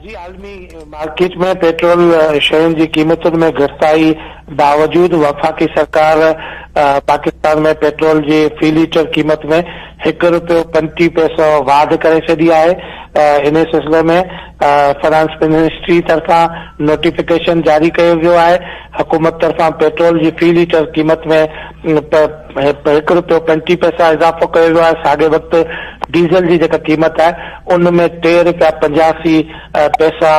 جي عالمي market ۾ petrol شين جي قيمتن ۾ گهٽتائي باوجود وفاقي سرڪار پاڪستان ۾ پيٽرول جي في ليٽر قيمت ۾ هڪ رپيو 35 پئسو واڌ ڪري ڇڏي آهي. انهي سلسلي ۾ فنانس منسٽري طرفان نوٽيفڪيشن جاري ڪيو ويو آهي. حڪومت طرفان پيٽرول جي في ليٽر قيمت ۾ هڪ رپيو 35 پئسا اضافو ڪيو ويو آهي، ساڳئي وقت ڊيزل جي جيڪا قيمت آهي ان ۾ ٽي رپيا 85 پئسا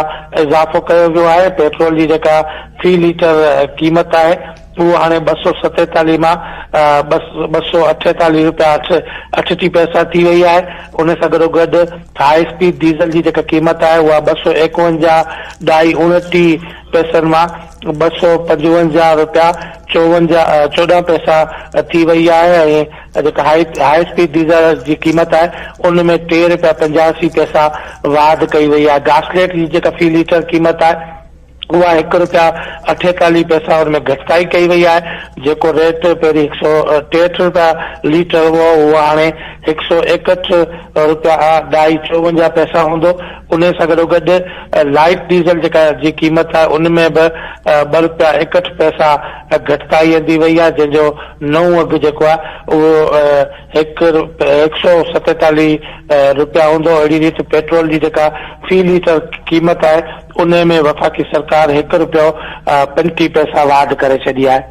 اضافو ڪيو ويو آهي، پيٽرول جي جيڪا في ليٽر قيمت آهي اهو هاڻي 247 مان 248 رپيا 38 پئسا ٿي وئي آهي، ان سان گڏوگڏ هاء اسپيڊ ڊيزل جي جيڪا قيمت آهي اها 251 ڏهائي 29 پئسن مان 255 رپيا 54 14 پئسا ٿي وئي آهي ۽ جيڪا هاء هاء اسپيڊ ڊيزل جي قيمت آهي ان ۾ ٽي رپيا 85 پئسا واڌ ڪئي وئي آهي. گاسليٽ جي جيڪا في ليٽر قيمت آهي اها هڪ رپيا 48 پئسا ان ۾ گهٽتائي ڪئي وئي آهي جيڪو ريٽ پهرين 163 رپيا ليٽر هو اهو هاڻي 161 رپيا ڏهائي 54 پئسا هوندو. انهي سان گڏوگڏ لائيٽ ڊيزل جيڪا جي قيمت آهي ان ۾ به ٻه رپيا 61 پئسا گهٽتائي اندي وئي آهي جنهن جو نئون اگهه جيڪو آهي اهو هڪ 147 رپيا هوندو اهڙي ريت پيٽرول جي جيڪا في ليٽر قيمت آهي انهي ۾ وفاقي سرڪار هڪ رپيو 35 پئسا واڌ ڪري ڇڏي آهي.